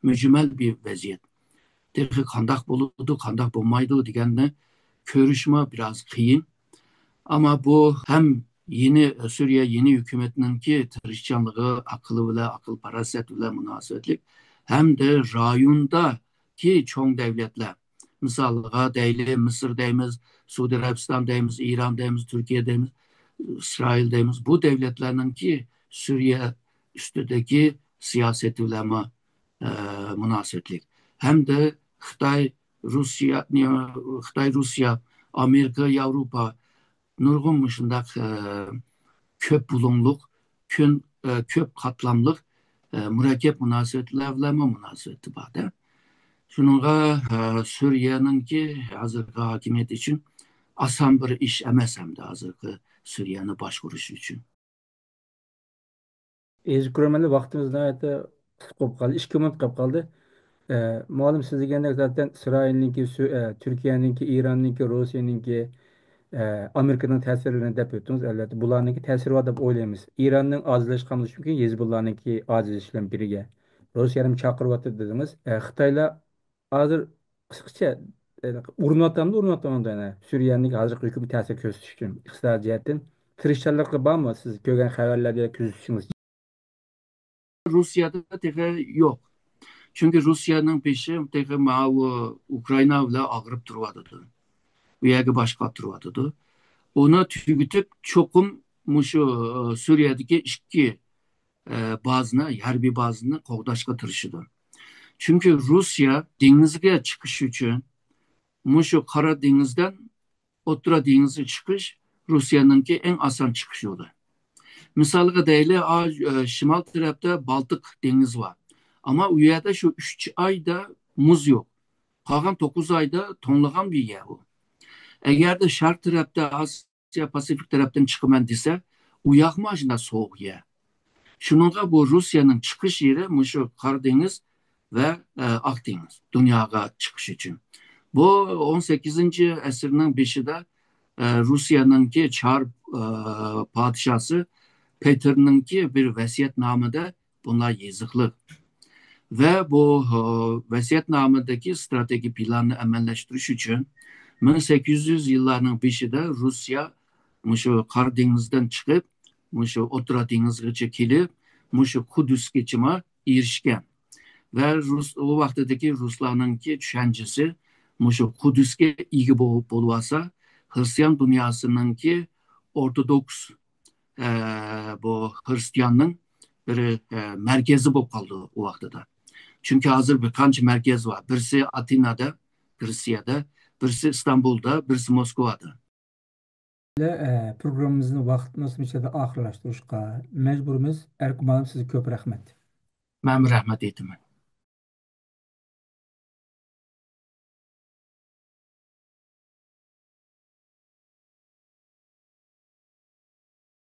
مۈجمەل بىر ۋەزىيەت. تېخى قانداق بولىدۇ، قانداق بولمايدۇ دېگەننى كۆرۈشمۇ بىراز قىيىن. ئەمما بۇ ھەم يېڭى، سۈرىيە يېڭى ھۆكۈمىتىنىڭكى تىرىشچانلىقى، ئەقلى بىلەن، ئەقىل پاراسەت بىلەن مۇناسىۋەتلىك ھەمدە رايوندىكى چوڭ دەۋلەتلەر، مىسالغا دەيلى، مىسىر دەيمىز، سئۇدى ئەرەبىستان دەيمىز، ئىران دەيمىز، تۈركىيە دەيمىز، ئىسرائىل دەيمىز، بۇ دەۋلەتلەرنىڭكى سۈرىيە ئۈستىدىكى سىياسىتى بىلەنمۇ، ئە، مۇناسىۋەتلىك. ھەمدە خىتاي، رۇسىيە، خىتاي، رۇسىيە، ئامېرىكا، ياۋروپا نۇرغۇن مۇشۇنداق، ئە، كۆپ بۇلۇڭلۇق، كۆن-، ئە، كۆپ قاتلاملىق، ئە، مۇرەككەپ مۇناسىۋەتلەر بىلەنمۇ مۇناسىۋىتى بار-دە. شۇنىڭغا، ئە، سۈرىيەنىڭكى ھازىرقى ھاكىمىيەت ئۈچۈن ئاسان بىر ئىش ئەمەس ھەمدە ھازىرقى سۈرىيەنى باشقۇرۇش ئۈچۈن. ئەزىز كۆرۈرمەنلەر، ۋاقتىمىز ناھايىتى قىسقا بولۇپ قالدى. ئىككى مىنۇت قېلىپ قالدى. ئە، مۇئەللىم، سىز دېگەندەك زاتەن ئىسرائىلنىڭكى، سۈ-، ئە، تۈركىيەنىڭكى، ئىراننىڭكى، روسىيەنىڭكى، ئە، ئامېرىكىنىڭ تەسىرلىرىنى دەپ ئۆتتىڭىز. ئەلۋەتتە، بۇلارنىڭكى تەسىرى بار دەپ ئويلايمىز. ئىراننىڭ ئاجىزلىشىشى مۇمكىن، ھېزبۇللانىڭكى ئاجىزلىشىشى بىلەن بىرگە. روسىيەنىمۇ چاقىرىۋاتىدۇ دېدىڭىز. ئە، خىتايلار ھازىر قىسقىچە، ئە، ئۇرۇنۇۋاتامدۇ، ئۇرۇنۇۋاتمامدۇ يەنە سۈرىيەنىڭكى ھازىرقى ھۆكۈمىتىگە تەسىر كۆرسىتىش ئۈچۈن ئىقتىسادىي جەھەتتىن تىرىشچانلىقى بارمۇ سىز كۆرگەن خەۋەرلەردە، كۆزىتىشىڭىزچە؟ رۇسىيەدە تېخى يوق. چۈنكى رۇسىيەنىڭ بېشى تېخى ماۋۇ ئۇكرائىنا بىلەن ئاغرىپ تۇرۇۋاتىدۇ. ئۇ يەرگە باش قاتۇرۇۋاتىدۇ. ئۇنى تۈگىتىپ، چوقۇم مۇشۇ، ئە، سۈرىيەدىكى ئىككى، ئە، بازىنى، ھەربىي بازىنى قوغداشقا تىرىشىدۇ. چۈنكى رۇسىيە دېڭىزگە چىقىش ئۈچۈن مۇشۇ قارا دېڭىزدىن ئوتتۇرا دېڭىزغا چىقىش روسىيەنىڭكى ئەڭ ئاسان چىقىش يولى. مىسالغا دەيلى، ئا، ئە، شىمال تەرەپتە بالتىق دېڭىزى بار. ئەمما ئۇ يەردە شۇ ئۈچ ئايدا مۇز يوق. قالغان توققۇز ئايدا توڭلىغان بىر يەر ئۇ. ئەگەردە شەرق تەرەپتە، ئاسىيا پاسىفىك تەرەپتىن چىقىمەن دېسە، ئۇ ياقمۇ ئاشۇنداق سوغۇق يەر. شۇنىڭغا بۇ روسىيەنىڭ چىقىش يېرى مۇشۇ قارا دېڭىز ۋە، ئە، ئاق دېڭىز، دۇنياغا چىقىش ئۈچۈن. بۇ ئون سەككىزىنچى ئەسىرنىڭ بېشىدا، ئە، روسىيەنىڭكى چار، ئە، پادىشاسى پېتىرنىڭكى بىر ۋەسىيەتنامىدە بۇنداق يېزىقلىق. ۋە بۇ، ئە، ۋەسىيەتنامىدىكى ئىستراتېگىيە پىلانىنى ئەمەلىيلەشتۈرۈش ئۈچۈن مىڭ سەككىز يۈز يىللارنىڭ بېشىدا روسىيە مۇشۇ قارا دېڭىزدىن چىقىپ، مۇشۇ ئوتتۇرا دېڭىزغىچە كېلىپ، مۇشۇ قۇدۇسقىچىمۇ ئېرىشكەن. ۋە رۇس، ئۇ ۋاقتىدىكى رۇسلارنىڭكى چۈشەنچىسى مۇشۇ قۇدۇسقا ئىگە بولۇپ بولۇۋالسا، خرىستىيان دۇنياسىنىڭكى ئورتودوكس، ئە، بۇ خرىستىياننىڭ بىر، ئە، مەركىزى بولۇپ قالدى ئۇ ۋاقتىدا. چۈنكى ھازىر بىر قانچە مەركەز بار. بىرسى ئاتېنادا، گرېتسىيەدە، بىرسى ئىستانبۇلدا، بىرسى موسكۋادا. ئە، پروگراممىمىزنى ۋاقىتنىڭ ئىچىدە ئاخىرلاشتۇرۇشقا مەجبۇرمىز. ئەركىن مۇئەللىم، سىزگە كۆپ رەھمەت. مەنمۇ رەھمەت ئېيتىمەن.